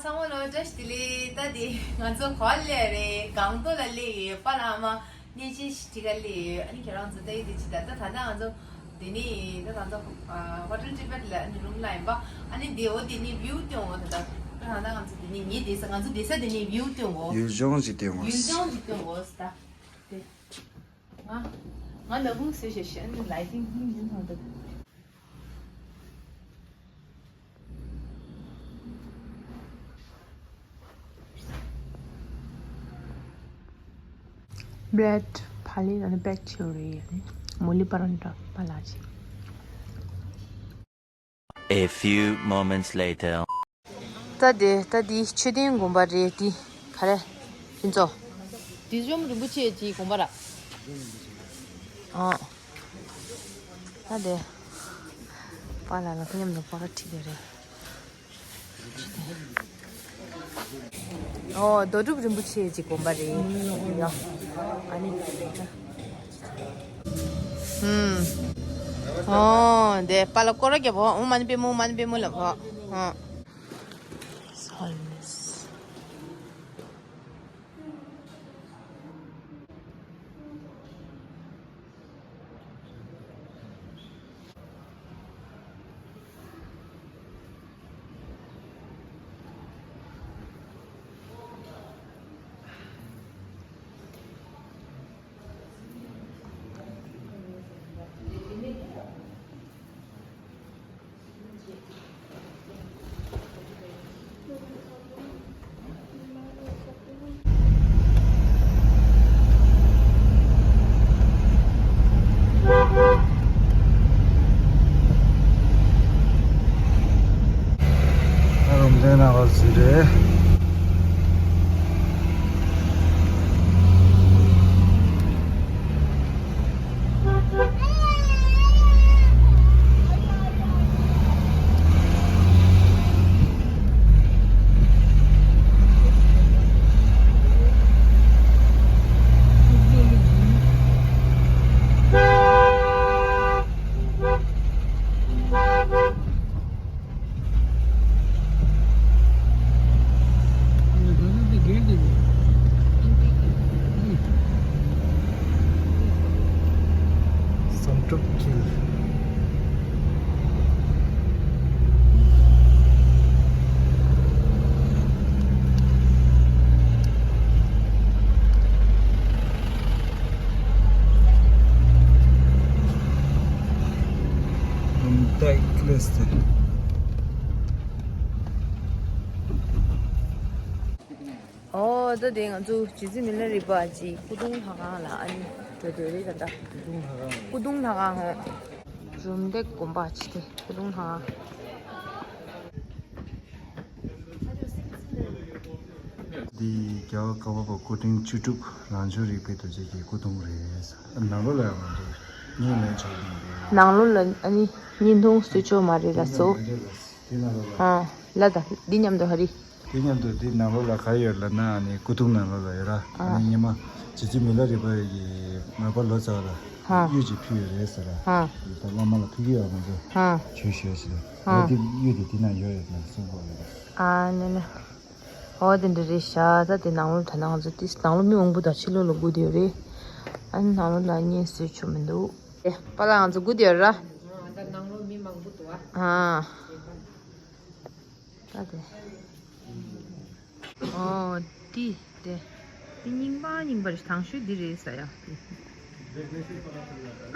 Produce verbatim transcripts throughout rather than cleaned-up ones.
ཚང་མ་ལོ་བཀྲ་ཤིས་བདེ་ལེགས། ད་དེ་ང་ཚོ་ག་པར་སླེབས་རེད། སྒང་ཏོག་ལ་སླེབས་ཡོད། པཱ་ལགས་ཨ་མ་གནས་ཆེན་ཞིག་ཁྲི་ཁར་སླེབས་ཡོད། ཨ་ནི་ཁྱེད་རང་ཚོ་ལྟ་ཡི་དེ་ཅི་ད་ད་ད་ལྟ་ང་ཚོ་དེ་ནི་ད་ད་ཚོ་ཧོ་ཊེལ་ཊི་བེཊ་ལ་ཨ་ནི་རུམ་ལ་ཡིན་པ། ཨ་ནི་དེ་འོ་དེ་ནི་བིའུ་སྟོན་འོ། ད་ད་ད་ད་ང་ཚོ་དེ་ནི་ངའི་བསྡད་ས་ང་ཚོ་བསྡད་ས་དེ་ནི་བིའུ་སྟོན་འོ། ཡུལ་ལྗོངས་ཅིག་སྟོན་འོ། ཡུལ་ལྗོངས་ཅིག་སྟོན་འོ་ད། དེ། ང་ང་ལ་ཧུང་ཟེར་ཞེས་ཞེས་ནི་ལའི་ཊིང་ཧུང་ཡིན་ཧང་འདུག་བྷི་རེཌ་ཕ་ལི་ནང་ནས་པེག་བྱས་རེད། མོ་ལི་པ་རོན་ཊ་པ་ལགས་ཀྱིས། A few moments later. ད་དེ་ད་འདི་མཆོད་རྟེན་དགོན་པ་རེད། འདི་ག་རེ་ཕུན་ཚོགས། འདི་གཞོམ་རིན་པོ་ཆེ་གི་དགོན་པ་ར། ཨོ། ད་དེ་པཱ་ལགས་ལ་མཉམ་དུ་པར་ཁྲིད་དེ་རེད། ཨོ། རྡོ་གྲུབ་རིན་པོ་ཆེ་གི་དགོན་པ་རེད། ཡ། ཨ་ནི། ཧུམ། ཨོ། དེ་པཱ་ལགས་སྐོར་ར་རྒྱབ་བོ། ཨོཾ་མ་ཎི་པདྨེ་ཧཱུྃ། མ་ཎི་པདྨེ་ཧཱུྃ་ལབ་བོ། ཨོ། སོལ་མིས། ཨ་རུམ་དེ་ན་བར་ཟིན་རེད། བསམ་གྲུབ་ཁྱིལ། རུམ་བཏེག་ལེ་སི། ཨོ། ད་དེ་ང་ཚོ་རྗེ་བཙུན་མི་ལ་རས་པ་གི་སྐུ་གདུང་ལྷ་ཁང་ལ་ཨ་ནི་འགྲོ་འདོད་རེད་ད་ལྟ། སྐུ་གདུང་ལྷ་ཁང་། སྐུ་གདུང་ལྷ་ཁང་ཧོ། རུམ་བཏེག་དགོན་པ་ཅི་སྟེ་སྐུ་གདུང་ལྷ་ཁང་། འདི་རྒྱལ་བ་ཀརྨ་པ་སྐུ་ཕྲེང་བཅུ་དྲུག་རང་བྱུང་རིག་པའི་རྡོ་རྗེ་གི་སྐུ་གདུང་རེད། ནང་ལོགས་ལ་ཡང་མ་འདུག་བརྙན་ལེན་ཆོག་གི་རེད། ནང་ལོགས་ལ་ཨ་ནི་བརྙན་ཐུང་བཟོ་ཆོག་མ་རེད་ལགས་སོ། དེ་ནང་ལོགས་ལ། ཨ། ལ་ད་འདི་མཉམ་དུ་ཧ་རི། དེ་མཉམ་དུ་འདི་ནང་ལོགས་ལ་ག་ཡོད་ལབ་ན་ཨ་ནི་སྐུ་གདུང་ནང་ལོགས་ལ་ཡོད་ར། ཨ་ནི་སྔོན་མ་རྗེ་བཙུན་མི་ལ་རས་པ་ཡི་མོས་པ་ལོ་ཙཱ་བ་ལ་ཨ། གཡུ་ཅིག་ཕུལ་ཡོད་རེད་ཟེར་ར། ཨ། ད་བླ་མ་ལ་ཕུལ་གྱི་ཡོད་མ་གཏོགས་ཨ། བྱོས་ཤོག་ཟེར། ཨ། ད་འདི་གཡུ་དེ་འདི་ན་ཡོད་རེད་ལབ་གསུངས་པ་རེད། ཨ་ནི་ནི། ཨོ་དེ་འདྲ་རེད་ཤག་ད་དེ་ནང་ལོགས་ད་ནང་ཚོ་དེ་ནང་ལོགས་མི་མང་པོ་དང་ཕྱི་ལོགས་ལ་སྒུག་བསྡད་ཡོད་རེད། ཨ་ནི་ནང་ལོགས་ལ་བརྙན་བཟོས་ཆོག་མི་འདུག་ཨེ། པཱ་ལགས་ང་ཚོ་སྒུག་བསྡད་ཡོད་ར། ཨ། ད་ནང་ལོགས་མི་མང་པོ་འདུག་ཨ། ཨ། ད་དེ། ཨོ། འདི་དེ། འདི་རྙིང་པ་རྙིང་པ་རེད། དང་ཤོས་འདི་རེད་ཟེར་ཡ།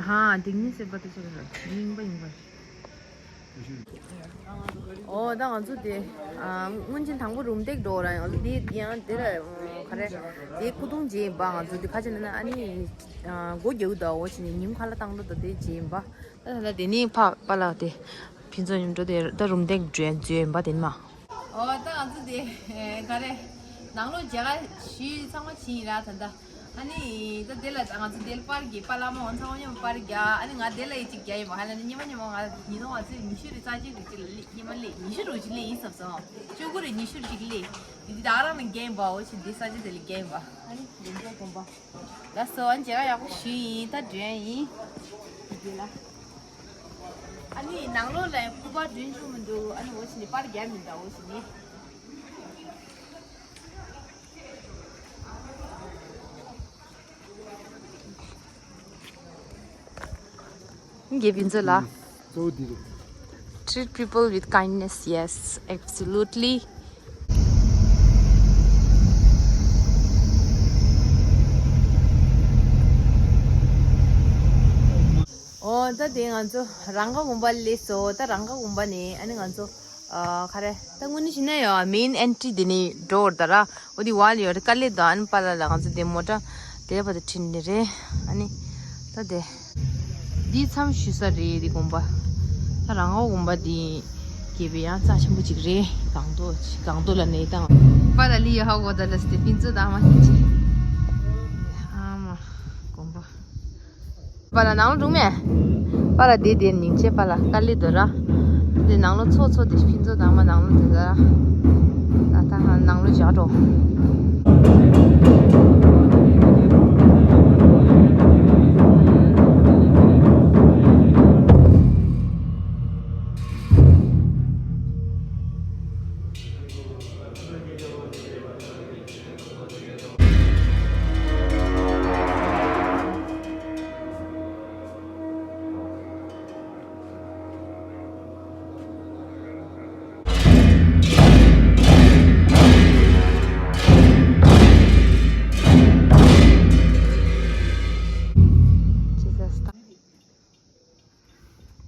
ཧ། འདི་ནི་སེ་པ་དེ་ཚོ་རེད། རྙིང་པ་རྙིང་པ་རེད། ཨོ་ད་ང་ཚོ་དེ། ཨ། སྔོན་ཆད་དང་པོ་རུམ་བཏེག་འགྲོ་ར་ཡང་འདི་ཡང་དེ་ལ་ག་རེ། དེ་སྐུ་གདུང་རྗེ་ཡིན་པ་ང་ཚོ་དེ་ཁ་ཆེ་ན་ན་ཨ་ནི། ཨ། སྒོ་རྒྱག་གི་འདུག་འོ་ཅི་ནི་ཉིམ་ཁ་ལ་བཏང་འགྲོ་འདུག་དེ་རྗེ་ཡིན་པ། ད་ད་དེ་ནི་ཕ་པཱ་ལགས་དེ། ཕུན་ཚོགས་མཉམ་འགྲོ་དེ་ད་རུམ་བཏེག་འགྲོ་ཡ་འཛུལ་ཡིན་པ་དེ་ནི་མ། ཨོ་ད་ང་ཚོ་དེ་ག་རེ། ནང་ལོགས་མཇལ་ཁ་ཞུས་ཚང་མ་ཕྱིན་ཡིན་ར་ད་ལྟ། ཨ་ནི་ད་དེ་ལ་ང་ཚོ་དེ་ལ་པར་རྒྱག་པཱ་ལགས་མ་འོང་ཚང་མ་མཉམ་པར་རྒྱག་ཨ་ནི་ང་དེ་ལ་ཡི་གཅིག་རྒྱག་ཡིན་པ་ཧ་ལ་ནི་ཉི་མ་ཉི་མ་ང་ཉི་མ་ང་ཚོས་ཉི་ཤུ་རེ་རྩ་གཅིག་རེ་གཅིག་ལ་སླེབས་ཉི་མ་སླེབས་ཉི་ཤུ་རུ་གཅིག་སླེབས་ཡིན་བསམ་སོང་། བཅུ་དགུ་རེ་ཉི་ཤུ་རུ་གཅིག་སླེབས། དེ་དེ་ད་རང་ལ་རྒྱག་ཡིན་པ་འོ་ཆེ་འདི་ས་ཆ་དེ་ལ་རྒྱག་ཡིན་པ། ཨ་ནི་རིན་པོ་དགོན་པ། ལགས་སོ། ཨ་ནི་མཇལ་ཁ་ཡག་པོ་ཞུས་ཡིན། ད་འགྲོ་ཡ་ཡིན། འདི་ལ། ཨ་ནི་ནང་ལོགས་ལ་ཡང་སྐུ་པར་སྒྲོན་ཆོག་མི་འདུག་ཨ་ནི་འོ་ཕྱི་ནས་པར་རྒྱག་མི་འདུག་འོ་ཕྱི་ནས། དགེ་ཕུན་ཚོགས་ལ། གཙོ་བོ་འདི་རེད། Treat people with kindness, yes, absolutely. ཨོ་ད་དེ་ང་ཚོ་རང་དགའ་དགོན་པ་སླེབས་སོང་། ད་རང་དགའ་དགོན་པ་ནས་ཨ་ནི་ང་ཚོ་ཨ་ག་རེ་ད་དངོས་གནས་བྱས་ན་ཡང་main entry དེ་ནས་འགྲོ་བར་ད་ར། འོ་དེ་བ་ལ་ཡོད་རེད། དཀའ་ལས་དང་ཨ་ནི་པཱ་ལགས་ལ་ང་ཚོ་དེ་མོ་ཊ་དེ་བར་དུ་ཁྲིད་ནི་རེད། ཨ་ནི་ད་དེ་འདི་མཚམས་ཞུ་ས་རེད། འདི་དགོན་པ་ད་རང་དགའ་དགོན་པ་འདི་དགེ་བའི་ཡང་རྩ་ཆེན་པོ་ཅིག་རེད། སྒང་ཏོག་སྒང་ཏོག་ལ་གནས་སྟངས་པཱ་ལགས་ལི་ཡ་ཧ་གོ་ད་ལ་སྟེ་ཕུན་ཚོགས་དང་མ་ཧི་ཅི་ཨ་མ་དགོན་པ། པཱ་ལགས་ནང་ལོགས་འགྲོ་མེད། པཱ་ལགས་དེ་དེ་ཉིན་བྱེད་པཱ་ལགས་དཀའ་ལས་འདུག་ར། དེ་ནང་ལོགས་ཚོགས་ཚོགས་དེ་ཕུན་ཚོགས་དང་མ་ནང་ལོགས་འདུག་ར། ད་ད་ནང་ལོགས་བཞག་འགྲོ།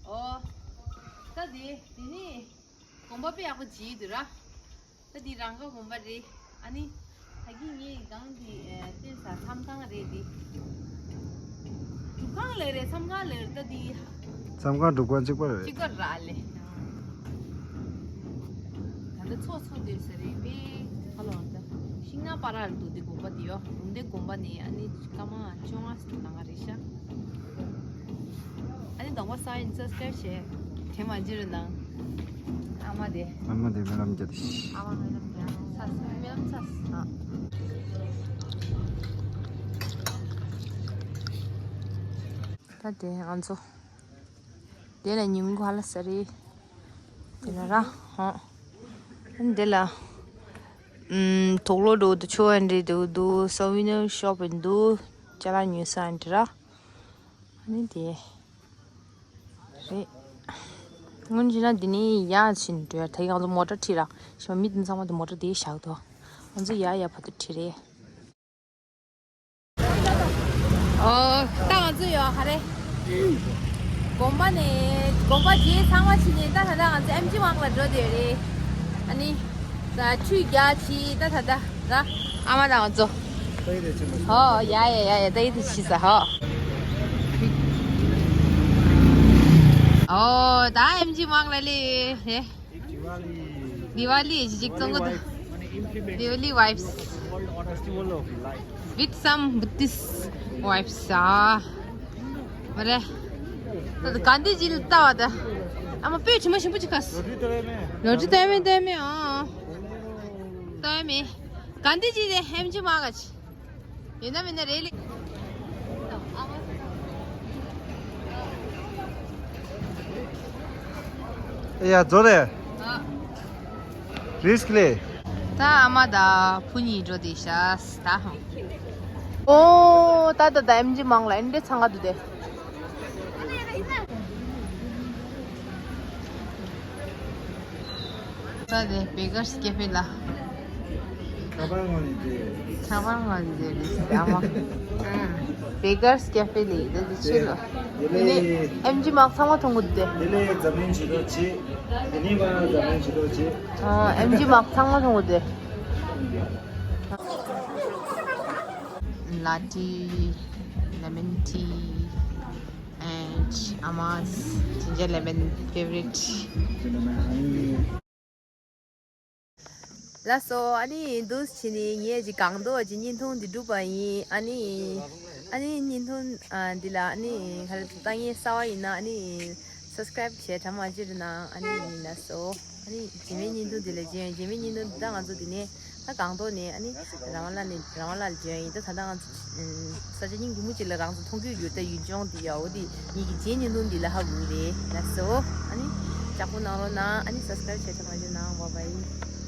ཨོ། ད་དེ་དེ་ནི་དགོན་པ་དཔེ་ཡག་པོ་བྱས་འདུག་ར། ད་འདི་རང་དགའ་དགོན་པ་རེད། ཨ་ནི་ད་གིན་ངས་སྒང་འདི་ཨ་བསྟན་ས་མཚམས་ཁང་རེད་འདི། སྒྲུབ་ཁང་ལབ་རེད། མཚམས་ཁང་ལབ་རེད། ད་འདི་མཚམས་ཁང་སྒྲུབ་ཁང་གཅིག་པ་རེད། གཅིག་པ་ར་ལེ། ད་ལྟ་ཚོགས་ཚོགས་སྡོད་ས་རེད་པས། ཧ་ལོ་ད་ཤིང་ནགས་པ་ར་ལ་འདུག་འདི་དགོན་པ་འདི་ཡོ། ལུང་བསྟན་དགོན་པ་ནས་ཨ་ནི་སྐར་མ་བཅོ་ལྔ་ཙམ་ལངས་ཀ་རེད་ཤག་ཨ་ནི་གདོང་པ་གསར་ཡིན་subscribe བྱས། དྲན་མ་བརྗེད་རོགས་གནང་། ཨ་མ་དེ། ཨ་མ་དེ་སྨོན་ལམ་རྒྱག་དེ། ཨ་མ་སྨོན་ལམ་རྒྱག་ཚ་སྨོན་ལམ་ཚ། ད་དེ་ང་ཚོ་དེ་ལ་ཉིན་གུང་ཧ་ལ་ས་རེད། དེ་ལ་ར་ཧོ། དེ་ལ་ཨམ་དུག་ལོག་འདུག་འདུག་ཆུ་བ་འདྲེ་འདུག་འདུག souvenir shop འདུག་ཅ་ལག་ཉོ་ས་འདི་ར། ཨ་ནི་དེ་རེད། སྔོན་ཆད་ན་འདི་ནས་ཡར་ཕྱིན་འགྲོ་ཡ། ད་ཡང་ང་ཚོ་མོ་ཊ་ཁྲིད་ར། ཞེས་མི་དེ་ཚང་མ་དེ་མོ་ཊ་དེ་བཞག་འདུག་ང་ཚོ་ཡར་ཡར་བར་དུ་ཁྲིད་རེད། ཨོ། ད་ང་ཚོ་ཡོད་ཧ་རེ། དགོན་པ་ནས་དགོན་པ་རྗེས་ཚང་མ་ཕྱིན་ནས་ད་ད་ལྟ་ང་ཚོ་ཨེམ་ཇི་མང་ལ་འགྲོ་བསྡད་རེད། ཨ་ནི། ད་ཆུ་རྒྱག་ཕྱིན་ད་ད་ད་ར། ཨ་མ་དང་ང་ཚོ། ཧོ་ཡ་ཡ་ཡ་ཡ་ད་ཡི་ད་ཕྱིན་ས་ཧོ། ཨོ་ད་ཨེམ་ཇི་མང་ལ་ལེ་ཧེ། Diwali ཅིག་གཙང་གོ། Diwali vibes with some Buddhist vibes ཨ། མ་རེད། ད་གྷན་དྷི་ཇི་ལ་ལྟ་བ་ད། ཨ་མ་དཔེ་དྲི་མ་ཞིམ་པོ་ཅིག་ཁ། ལོ་ཏྲི་ལྟ་མེད་ལྟ་མེད་ཨ། ལྟ་མེད། གྷན་དྷི་ཇི་དེ་ཨེམ་ཇི་མང་ག་ཅི། ཡིན་ན་མིན་ན་རེད་ལེ། ཨེ་ཡ་རྫོགས་རེད། ཨ། རིས་ཀི་ལེ། ད་ཨ་མ་དང་བུ་གཉིས་འགྲོ་དེ་ཤ་ད་ཧང་། ཨོ་ད་ད་ད་ཨེམ་ཇི་མང་ལ་ཨེ་འདྲས་ཚང་ག་འདུག་དེ། ད་དེ་Beggars Cafe ལ། ཁ་པར་ངོ་ནས་བསྡད། ཁ་པར་ངོ་ནས་བསྡད་རེད་ཟེར་ཨ་མ། Beggars Cafe ལ་ཡིན་ད་དེ་ཕྱི་ལ། དེ་ནས་ཨེམ་ཇི་མང་ཚང་མ་མཐོང་གི་འདུག་དེ། དེ་ལས་འཛམ་གླིང་ཇུས་གཏོགས་བྱེད། དེ་ནས་མ་འཛམ་གླིང་ཇུས་གཏོགས་བྱེད། ཨ་ཨེམ་ཇི་མང་ཚང་མ་མཐོང་གི་འདུག Latte, lemon tea, and Ama's ginger lemon favorite. ལགས་སོ། ཨ་ནི་འདུག་བྱས་ནས་ངས་ཅིག་གང་ལྟར་ཅིག་བརྙན་ཐུང་འདི་གྲུབ་པ་ཡིན། ཨ་ནི་ཨ་ནི་བརྙན་ཐུང་ཨ་འདི་ལ་ཨ་ནི་ག་རེ་ལྟ་ངན་གསར་པ་ཡིན་ན་ཨ་ནི་subscribe བྱས་དྲ་མ་བརྗེད་རོགས་གནང་། ཨ་ནི་ཡིན་ན་སོ། ཨ་ནི་རྗེས་མའི་བརྙན་ཐུང་འདི་ལ་མཇལ་ཡོང་། རྗེས་མའི་བརྙན་ཐུང་འདི་ད་ང་ཚོ་འདི་ནས་ད་གང་ལྟར་ནས་ཨ་ནི་རང་དབང་ལ་ནས་རང་དབང་ལ་མཇལ་ཡོང་ཡིན། ད་ད་ལྟ་ང་ཚོ་ས་ཆ་སྙིང་རྗེ་མོ་ཅིག་ལ་རང་ཚོ་མཐོང་གི་ཡོད། ད་ཡུལ་ལྗོངས་འདི་ཡ་འོ་འདི་ངེད་ཀྱི་རྗེས་བརྙན་ཐུང་འདི་ལ་ཧ་གོ་གི་རེད་ལགས་སོ། ཨ་ནི་ལྕགས་པོ་གནང་རོགས་གནང་། ཨ་ནི་subscribe བྱས་དྲ་མ་བརྗེད་རོགས་གནང་། Bye bye།